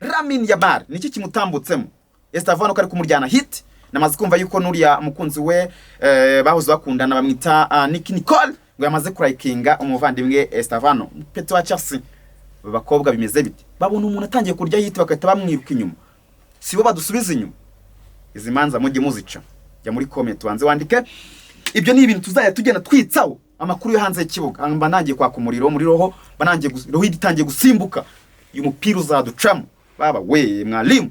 Lamine Yamal niki kimutambutsemo? Estevao ko ari kumuryana hit. Namaze kumva yuko nuriya mukunzi we bahoze bakundana bamwita Nick Nicole ngo yamaze kurayikinga umuvandimwe Estevao Petro wa Chelsea. Aba bakobwa bimeze bite? Babona umuntu atangiye kurya hit bagahita bamwiruka inyuma. Sibo badusubiza inyuma. Izi manza mujye muzica. Jya muri comment wanze wandike. Ibyo ni ibintu tuzajya tugenda twitsaho amakuru yo hanze y'ikibuga. Mba nangiye kwaka umuriro muri roho, mba nangiye roho itangiye gusimbuka. Uyu mupira uzaducamo baba we mwalimu.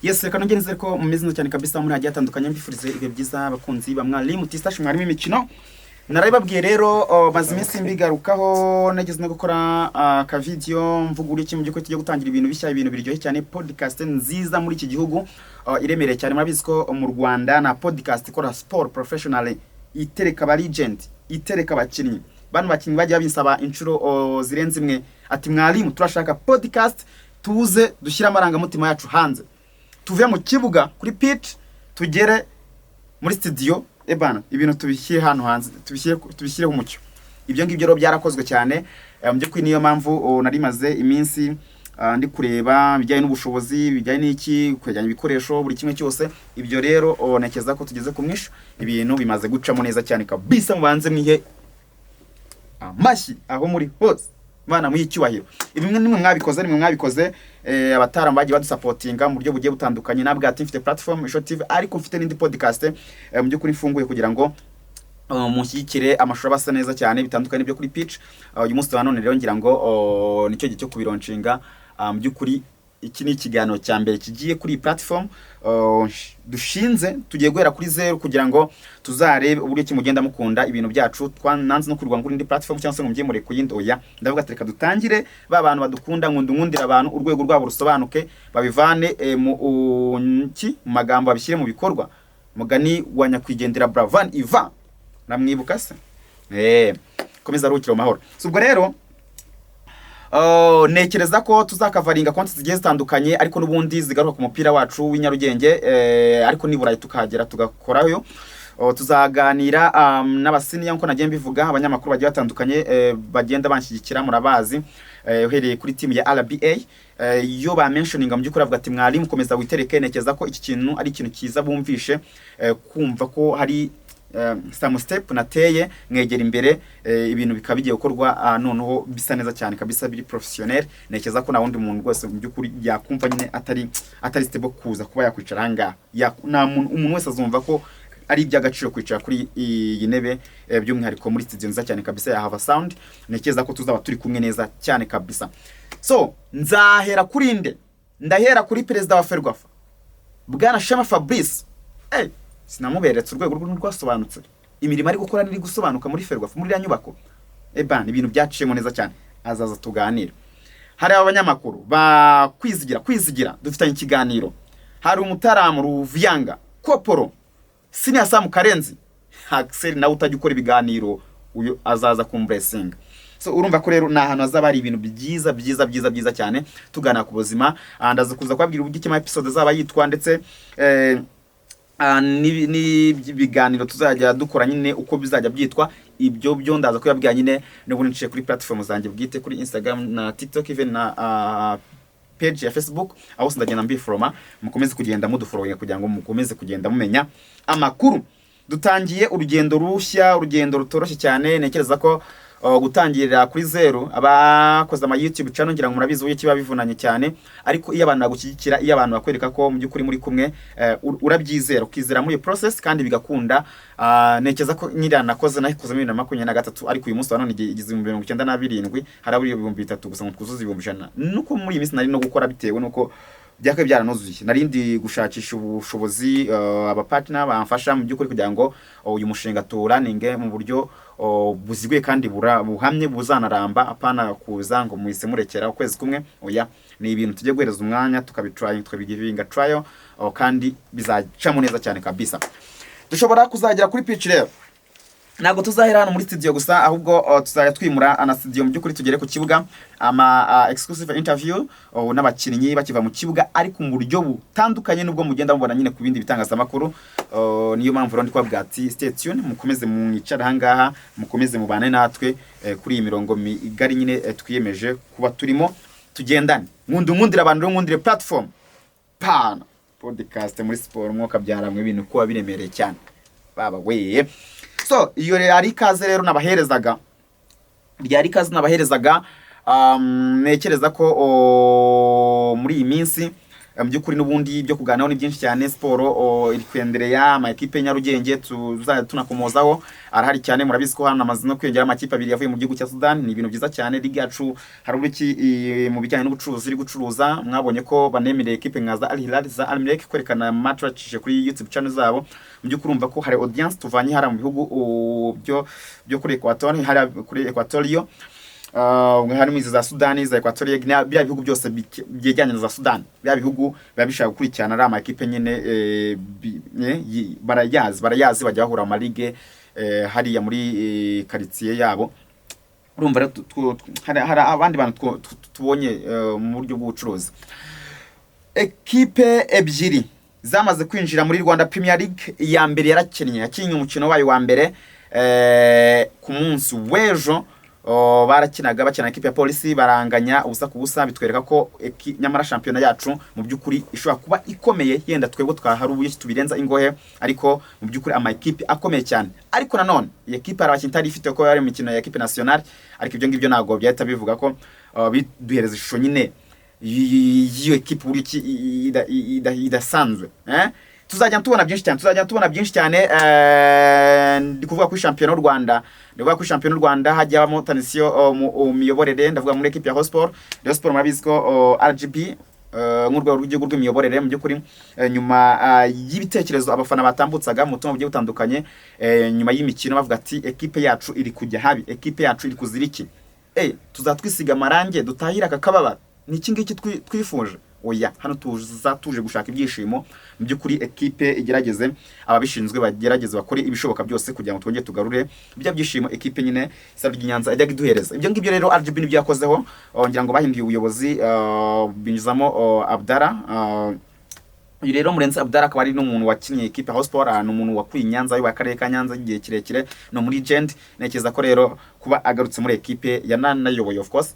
Yes, reka nongere nizere ko mumeze neza cyane kabisa muri hagiye hatandukanye. Mbifurize ibihe byiza abakunzi ba Mwalimu Tistash, mwarimu imikino. Narabibabwiye rero, maze iminsi mbigarukaho, nageze no gukora ka video mvuga uburyo ki mu by'ukuri tugiye gutangira ibintu bishya, ibintu biryoshye cyane, podcast nziza muri iki gihugu, iremereye cyane. Murabizi ko mu Rwanda na podcast ikora sport professionally, itereka aba legend, itereka abakinnyi. Bano bakinnyi bagiye babinsaba inshuro zirenze imwe, ati: "Mwalimu, turashaka podcast, tuze dushyire amarangamutima yacu hanze, tuve mu kibuga kuri pitch tugere muri studio, ebana ibintu tubishyire hano hanze, tubishyireho umucyo." Ibyo ngibyo rero byarakozwe cyane. Mu by'ukuri niyo mpamvu nari maze iminsi ndi kureba ibijyanye n'ubushobozi, bijyanye n'iki, kwegeranya ibikoresho, buri kimwe cyose. Ibyo rero ntekereza ko tugeze ku mwisho, ibintu bimaze gucamo neza cyane kabisa. Mubanze mwihe amashyi aho muri hose, Imana muhe icyubahiro. Ibi nimwe nimwe mwabikoze, nimwe mwabikoze, abataramu bagiye badusapotinga mu buryo bugiye butandukanye. Nabwo ati mfite platform Ishoti TV, ariko mfite n'indi podcast mu by'ukuri mfunguye kugira ngo mushyigikire amashusho aba asa neza cyane bitandukanye n'ibyo kuri pitch. Uyu munsi wa none rero ngira ngo nicyo gihe cyo kubilaunchinga. Mu by'ukuri iki ni ikiganiro cya mbere kigiye kuri iyi platform dushinze. Tugiye guhera kuri zeru kugira ngo tuzarebe uburyo ki mugenda mukunda ibintu byacu. Twananze no kurwa kuri indi platform cyangwa se ngo mubyimure ku yindi. Oya, ndavuga ati reka dutangire ba bantu badukunda. Nkunda nkundira abantu urwego rwabo rusobanuke, babivane mu ki mu magambo, babishyire mu bikorwa. Mugani wa nyakwigendera Bravan Ivan, namwibuka se, komeza aruhukire mu mahoro. So ubwo rero ntekereza ko tuzakavaringa konti zigiye zitandukanye, ariko n'ubundi zigaruka ku mupira wacu w'i Nyarugenge, ariko niburayi tukahagera tugakorayo. Oh, tuzaganira n'abasiniya nkuko nagiye mbivuga, abanyamakuru bagiye batandukanye bagenda banshyigikira, murabazi, uhereye kuri team ya RBA. Iyo ba mentioninga mu by'ukuri bavuga ati: "Mwarimu, komeza witereke." Ntekereza ko iki kintu ari ikintu cyiza bumvishe, kumva ko hari some step nateye mwegera imbere, ibintu bikaba bigiye gukorwa noneho bisa neza cyane kabisa, biri professionnel. Ntekereza ko nta wundi muntu rwose mu by'ukuri yakumva nyine atari stable kuza kuba yakwicara aha ngaha. Nta muntu, umuntu wese azumva ko ari iby'agaciro kwicara kuri iyi ntebe, by'umwihariko muri studio nziza cyane kabisa ya Hava Sound. Ntekereza ko tuzaba turi kumwe neza cyane kabisa. So nzahera kuri nde? Ndahera kuri perezida wa Ferwafa, bwana Shema Fabrice. Sinamuberetse urwego rwe rwasobanutse, imirimo ari gukora niri gusobanuka muri Ferwafa, muri iriya nyubako. Ebana ibintu byaciyemo neza cyane, azaza tuganire. Hari abanyamakuru ba Kwizigira, Kwizigira dufitanye ikiganiro. Hari umutaramu Ruvuyanga Koporo, Senior Sam Karenzi, Axel nawe utajya ukora ibiganiro, uyu azaza kumblessinga. So urumva ko rero ni ahantu hazaba hari ibintu byiza byiza byiza byiza cyane, tuganira ku buzima. Ndaza kuza kubabwira uburyo iki episode azaba yitwa, ndetse n'ibiganiro tuzajya dukora nyine uko bizajya byitwa. Ibyo byo ndaza kubabwira nyine n'ubundi nciye kuri platform zanjye bwite, kuri Instagram na TikTok, even na page ya Facebook, aho hose ndagenda mbiforoma. Mukomeze kugenda mudufollowinga kugira ngo mukomeze kugenda mumenya amakuru. Dutangiye urugendo rushya, urugendo rutoroshye cyane. Ntekereza ko gutangirira kuri zeru, abakoze ama YouTube channel ngira ngo murabizi uburyo kiba bivunanye cyane, ariko iyo abantu bagushyigikira, iyo abantu bakwereka ko mu by'ukuri muri kumwe, urabyizera, ukizera muri iyo process kandi bigakunda. Ntekereza ko nyiriya nakoze nayikoze muri 2023, ariko uyu munsi wa none igize 97,000, harabura 3000 gusa ngo twuzuze 100,000. Nuko muri iyi minsi nari no gukora bitewe nuko byakabaye byaranuzuye, nari ndi gushakisha ubushobozi, abapartner bamfasha mu by'ukuri kugira ngo uyu mushinga tuwurunninge mu buryo buziguye kandi buhamye, buzanaramba, apana kuza ngo muhise murekera ukwezi kumwe. Oya, ni ibintu tujye guhereza umwanya, tukabitrying, tukabigivinga trial, kandi bizacamo neza cyane kabisa. Dushobora kuzagera kuri pitch rero. Ntabwo tuzahera hano muri studio gusa, ahubwo tuzajya twimura ana studio mu by'ukuri tugere ku kibuga, ama exclusive interview n'abakinnyi bakiva mu kibuga, ariko mu buryo butandukanye n'ubwo mugenda mubona nyine ku bindi bitangazamakuru. Niyo mpamvu rero ndi kubabwira ati stay tuned, mukomeze mwicare aha ngaha, mukomeze mubane natwe kuri iyi mirongo migari nyine twiyemeje kuba turimo. Tugendane. Nkunda nkundira abantu rero, nkundire platform pana podcast muri siporo. Umwuka byaramwe ibintu kuba biremereye cyane baba we. So iyo rero ari ikaze rero nabaherezaga, ryari ikaze nabaherezaga. Ntekereza ko muri iyi minsi mu by'ukuri n'ubundi ibyo kuganiraho ni byinshi cyane. Siporo iri kwendereya, ama ekipe Nyarugenge tuzajya tunakomozaho arahari cyane. Murabizi ko hano amaze no kwiyongera amakipe abiri yavuye mu gihugu cya Sudan. Ni ibintu byiza cyane. Ligue yacu hari uburyo ki mu bijyanye n'ubucuruzi iri gucuruza. Mwabonye ko banemereye ekipe nka za Al Hilal, za Al Merrikh kwerekana match bacishije kuri YouTube channel zabo. Mu by'ukuri urumva ko hari audience tuvanye hariya mu bihugu byo kuri Equator, hariya kuri Equatorio. Harimo izi za Sudani, za Equatorial Guinea, biriya bihugu byose byegeranye na za Sudani, biriya bihugu biba bishaka gukurikirana ari amakipe nyine, barayazi, bajya bahura mu maligue hariya muri quartier yabo. Urumva rero hari abandi bantu tubonye mu buryo bw'ubucuruzi. Ekipe ebyiri zamaze kwinjira muri Rwanda Premier League. Iya mbere yarakinnye, yakinnye umukino wayo wa mbere ku munsi w'ejo. Barakinaga, bakina ekipe ya Polisi, baranganya 0-0. Bitwereka ko nyamara shampiyona yacu mu by'ukuri ishobora kuba ikomeye. Yenda twebwe twahari uburyo tubirenza ingohe, ariko mu by'ukuri ama ekipe akomeye cyane. Ariko nanone iyi ekipe hari abakinnyi itari ifite ko yari imikino ya ekipe nationale, ariko ibyo ngibyo ntabwo byahita bivuga ko biduhereza ishusho nyine y'iyo ekipe uburyo ki idasanzwe, eh? Tuzajya tubona byinshi cyane, tuzajya tubona byinshi cyane. Ndi kuvuga kuri shampiyona y'u Rwanda, ndi kuvuga kuri shampiyona y'u Rwanda hajya habamo tension mu miyoborere. Ndavuga muri ekipe ya Rayon Sport. Rayon Sport murabizi ko RGB, nk'urwego rw'igihugu rw'imiyoborere, mu by'ukuri nyuma y'ibitekerezo abafana batambutsaga mu butumwa bugiye butandukanye nyuma y'imikino, bavuga ati: "Ekipe yacu iri kujya habi, ekipe yacu iri kuzira iki? Tuzatwisiga amarange dutahire aka kababaro? Ni iki ngiki twifuje? Oya, hano tuza tuje gushaka ibyishimo." Mu by'ukuri ekipe igerageze, ababishinzwe bagerageze bakore ibishoboka byose kugira ngo twongere tugarure bya byishimo ekipe nyine Isaro ry'Inyanza ijyaga iduhereza. Ibyo ngibyo rero RGB nibyo yakozeho. Ngira ngo bahinduye ubuyobozi, binjizamo Abdara. Uyu rero Murenzi Abdara akaba ari n'umuntu wakinnye ekipe Rayon Sport, ni umuntu wakuriye i Nyanza, ayoboye akarere ka Nyanza igihe kirekire, no muri legend. Ntekereza ko rero kuba agarutse muri ekipe yananayoboye, of course,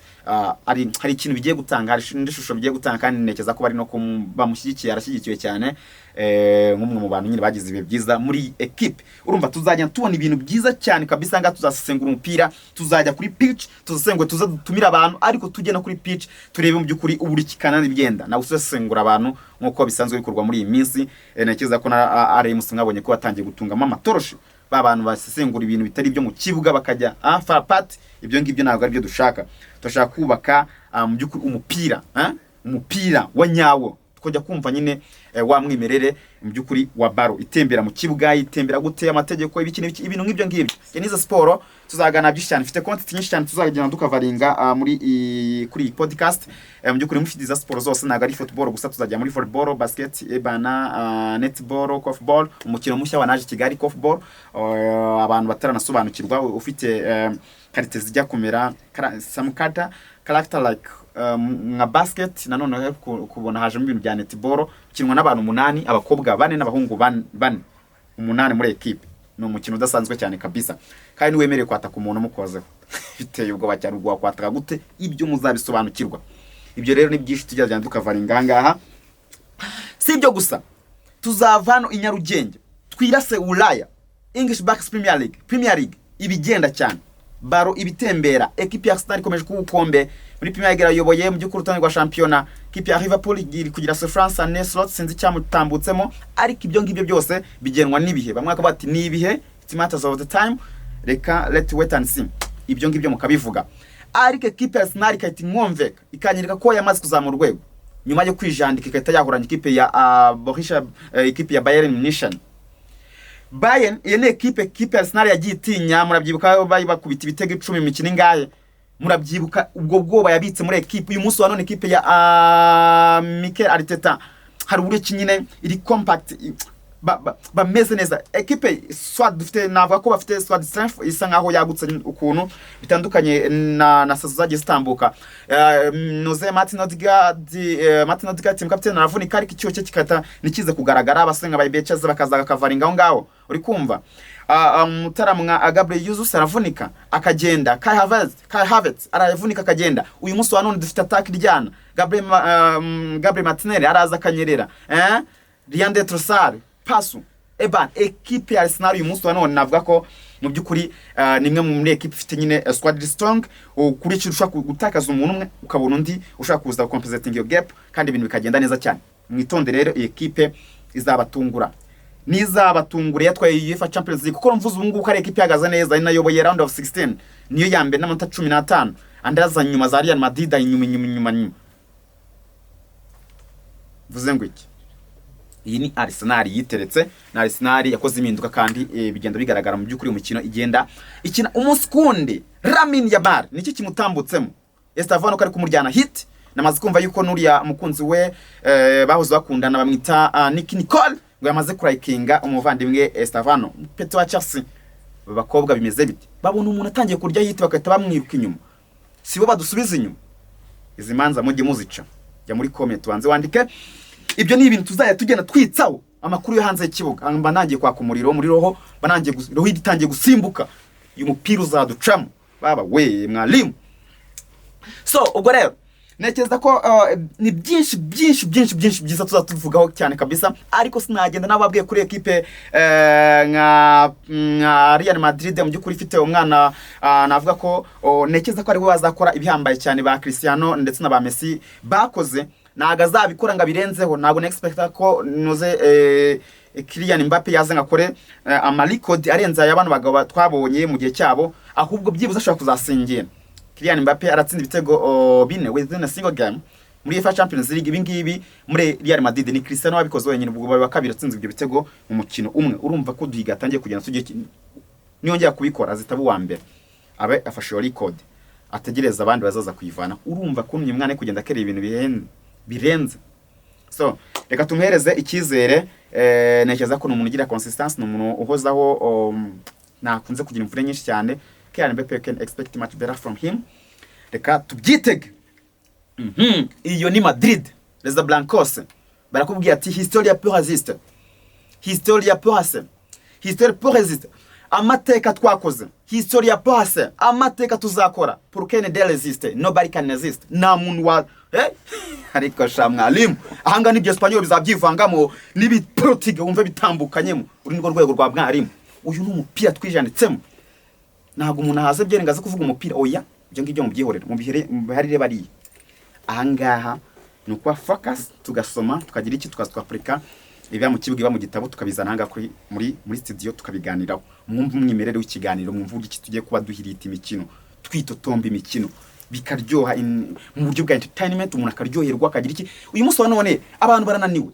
ari hari ikintu bigiye gutanga, hari indi shusho bigiye gutanga. Kandi ntekereza ko bari no bamushyigikiye, arashyigikiwe cyane nk'umwe mu bantu nyine bagize ibihe byiza muri ekipe. Urumva tuzajya tubona ibintu byiza cyane kabisa. Ngaha tuzasesengura umupira, tuzajya kuri pitch tuzasengura, tuza dutumire abantu, ariko tujye no kuri pitch turebe mu by'ukuri uburyo ikanani bigenda, nawe usesengura abantu nk'uko bisanzwe bikorwa muri iyi minsi. Ntekereza ko na RMC mwabonye ko batangiye gutungamo amatoroshi ba bantu basesengura ibintu bitari ibyo mu kibuga, bakajya far part. Ibyo ngibyo ntabwo ari byo dushaka. Turashaka kubaka mu by'ukuri umupira, umupira wa nyawo, tukajya kumva nyine wa mwimerere mu by'ukuri wa ballon itembera mu kibuga, itembera gute, amategeko, ibiki n'ibiki, ibintu nk'ibyo ngibyo. Iyo nizo siporo tuzagana byinshi cyane. Mfite content nyinshi cyane tuzagenda dukavaringa kuri iyi podcast. Mu by'ukuri mufite iza siporo zose, ntabwo ari football gusa. Tuzajya muri volleyball, basket, ebana, netball, korfball, umukino mushya wa naje Kigali, korfball, abantu bataranasobanukirwa, ufite qualité zijya kumera some kata character like nka basket. Nanone kubona hajemo ibintu bya netball, ukinwa n'abantu umunani, abakobwa bane n'abahungu bane, umunani muri equipe. Ni umukino udasanzwe cyane kabisa, kandi ntiwemerewe kwataka umuntu umukozeho. Biteye ubwoba cyane. Ubwo wakwataka gute? Ibyo muzabisobanukirwa. Ibyo rero ni byinshi tujya dukavaringa aha ngaha. Si ibyo gusa, tuzava hano i Nyarugenge twirase Ulaya, English Backs Premier League. Premier League ibigenda cyane, ballon ibitembera. Ekipi ya Arsenal ikomeje kuba ubukombe muri Premier League, irayoboye mu by'ukuri urutonde rwa shampiyona. Ekipi ya Liverpool iri kugira souffrance Arne Slot, sinzi icyamutambutsemo, ariko ibyo ngibyo byose bigenwa n'ibihe. Bamwe bakavuga bati ni ibihe, it's matters of the time, reka let wait and see. Ibyo ngibyo mukabivuga, ariko ekipe ya Arsenal ikahita inkonveka, ikanyereka ko yamaze kuzamura urwego nyuma yo kwijandika, igahita yahuranya ikipe ya Borussia, ikipe ya Bayern Munich. Bayern iyo ni ekipe Arsenal yagiye itinya. Murabyibuka bari bakubita ibitego 10 mu mikino ingahe? Murabyibuka ubwo bwoba yabitse muri ekipe. Uyu munsi wa none ekipe ya Mikel Arteta hari uburyo ki nyine iri compact. bameze neza. Ekipe squad dufite, navuga ko bafite squad strength isa nkaho yagutse ukuntu bitandukanye na saison zagiye zitambuka. Nuze Martin Odegaard, Martin Odegaard team captain, aravunika, ariko icyuho cye kikata nikize kugaragara. Abasore nka Bayibechaza bakaza bakavaringa aho ngaho, uri kumva? Mutaramwa Gabriel Jesus aravunika akagenda, Kai Havertz aravunika akagenda. Uyu munsi wa none dufite attack iryana. Gabriel Martinelli araza akanyerera, Leandro Trossard pasu eban. Ekipe ya Arsenal uyu munsi wa none navuga ko mu by'ukuri ni imwe muri ekipe ifite nyine squad strong. Kuri iki ushobora gutakaza umuntu umwe, ukabona undi ushobora kuza compensating iyo gap, kandi ibintu bikagenda neza cyane. Mwitonde rero, iyi ekipe izabatungura, nizabatungura yatwaye UEFA Champions League, kuko mvuze ubu ngubu ko ari ekipe ihagaze neza, inayoboye round of 16, niyo ya mbere n'amanota 15, andi aza nyuma za Real Madrid, inyuma inyuma inyuma inyuma. Mvuze ngo iki? Iyi ni Arsenal yiteretse, ni Arsenal yakoze impinduka, kandi bigenda bigaragara mu by'ukuri umukino igenda ikina umunsi kundi. Lamine Yamal niki kimutambutsemo? Estevao ko ari kumuryana hit. Namaze kumva yuko nuriya mukunzi we bahoze bakundana bamwita Nicky Nicole ngo yamaze kurayikinga umuvandimwe Estevao Petro wa Chelsea. Aba bakobwa bimeze bite? Babona umuntu atangiye kurya hit bagahita bamwiruka inyuma. Sibo badusubiza inyuma. Izi manza mujye muzica. Jya muri comment wanze wandike. Ibyo ni ibintu tuzajya tugenda twitsaho amakuru yo hanze y'ikibuga. Mba nangiye kwaka umuriro muri roho, mba nangiye roho itangiye gusimbuka. Uyu mupira uzaducamo baba we mwalimu. So ubwo rero ntekereza ko ni byinshi byinshi byinshi byinshi byiza tuzatuvugaho cyane kabisa, ariko sinagenda nababwiye kuri ekipe nka Real Madrid. Mu by'ukuri ifite umwana navuga ko ntekereza ko ariwe wazakora ibihambaye cyane ba Cristiano ndetse na ba Messi bakoze. Ntabwo azabikora ngo abirenzeho. Ntabwo nexpecta ko nuze Kylian Mbappe yaza ngo akore amarecord arenze aya bano bagabo twabonye mu gihe cyabo, ahubwo byibuze ashobora kuzasingira. Kylian Mbappe aratsinda ibitego 4 within a single game muri UEFA Champions League. Ibi ngibi muri Real Madrid ni Cristiano wabikoze wenyine, ubwo wa kabiri atsinze ibyo bitego mu mukino umwe. Urumva ko duhiga atangiye kugenda tugiye, niyongera kubikora azitaba uwa mbere, abe afashe iyo record, ategereza abandi bazaza kuyivana. Urumva ko uyu mwana ari kugenda akera ibintu birenze. So reka tumuhereze icyizere. Ntekereza ko ni umuntu ugira consistency, ni umuntu uhozaho, ntakunze kugira imvune nyinshi cyane. Kylian Mbappe, can expect much better from him. Reka tubyitege. Iyo ni Madrid. Les Blancos barakubwira ati historia peut résister, historia peut résister, historia peut résister. Amateka twakoze, historia peut résister, amateka tuzakora. Pour que ne resiste, nobody can resist. Nta muntu wa ariko sha mwalimu, ahangaha n'ibyo Espanyol bizabyivangamo n'ibiportugal wumve bitambukanyemo. Uru nirwo rwego rwa mwarimu. Uyu ni umupira twijanditsemo. Ntabwo umuntu ahaze byere ngo aze kuvuga umupira, oya, ibyo ngibyo mubyihorere, mubihere mubiharire bariya. Ahangaha ni ukuba focus, tugasoma, tukagira iki, tukaza twapurika ibiba mu kibuga, ibiba mu gitabo, tukabizana ahangaha kuri muri studio, tukabiganiraho. Mwumve umwimerere w'ikiganiro, mwumve uburyo iki tugiye kuba duhirita imikino, twitotomba imikino, bikaryoha mu buryo bwa entertainment, umuntu akaryoherwa, akagira iki. Uyu munsi wa none abantu barananiwe.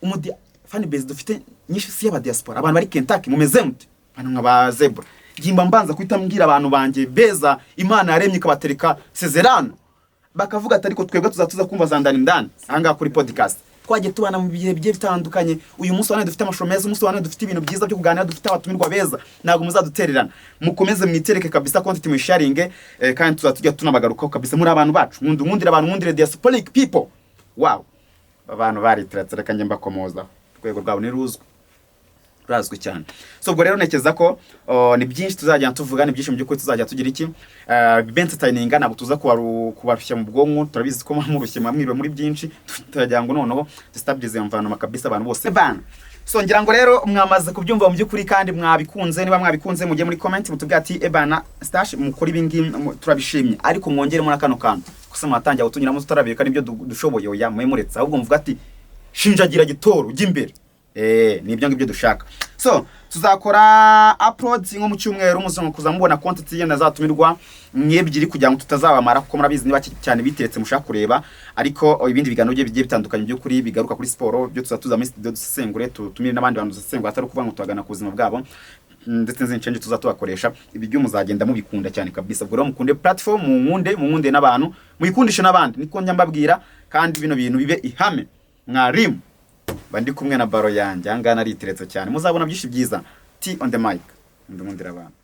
Umudi fan base dufite nyinshi si y'aba diaspora, abantu bari Kentucky mumeze mute? Abantu nka ba Zebra ngimba mbanza kuhita mbwira abantu banjye beza Imana yaremye ikabatereka sezerano, bakavuga ati ariko twebwe tuzatuza kumva za ndani ndani ahangaha kuri podcast. Twagiye tubana mu bihe bigiye bitandukanye. Uyu munsi wa none dufite amashusho meza, umunsi wa none dufite ibintu byiza byo kuganira, dufite abatumirwa beza. Ntabwo muzadutererana, mukomeze mwitereke kabisa, content mwisharinge, kandi tuzatujya tunabagarukaho kabisa. Muri abantu bacu, nkunda nkundira abantu, nkundire diasporic people. Wow, abantu bariteratse, reka njye mbakomoza, urwego rwabo ni ruzwi, rurazwi cyane. So ubwo rero ntekereza ko ni byinshi tuzajya tuvuga, ni byinshi mu by'ukuri tuzajya tugira iki, be entertaining. Ntabwo tuza kubarushya mu bwonko, turabizi ko murushye, mwiriwe muri byinshi. Turagira ngo noneho dustabilize environment kabisa, abantu bose bana. So ngira ngo rero mwamaze kubyumva mu by'ukuri kandi mwabikunze. Niba mwabikunze, mujye muri comment mutubwire ati ebana stash mukora ibi ngibi, turabishimye, ariko mwongeremo na kano kantu gusa. Mwatangira kutunyuramo tutarabireka nibyo dushoboye, oya, mwe muretse ahubwo muvuga ati shinjagira gitoro ujya imbere. Ni ibyo ngibyo dushaka. So tuzakora upload nko mu cyumweru, muza kuza mubona content yenda zatumirwa nk'ebyiri kugira ngo tutazabamara, kuko murabizi niba cyane biteretse mushaka kureba. Ariko ibindi biganiro bye bigiye bitandukanye by'ukuri bigaruka kuri siporo byo tuza muri studio dusesengure, tutumire n'abandi bantu dusesengura, atari ukuvuga ngo tuhagana ku buzima bwabo, ndetse n'izindi change tuza tubakoresha. Ibi byo muzagenda mubikunda cyane kabisa. Ubwo rero mukunde platform, munkunde, munkunde n'abantu, muyikundishe n'abandi, niko njya mbabwira, kandi bino bintu bibe ihame mwarimu. Mba ndi kumwe na baro yanjye, ahangaha nariteretse cyane, muzabona byinshi byiza. T on the mic, ndumundira abantu.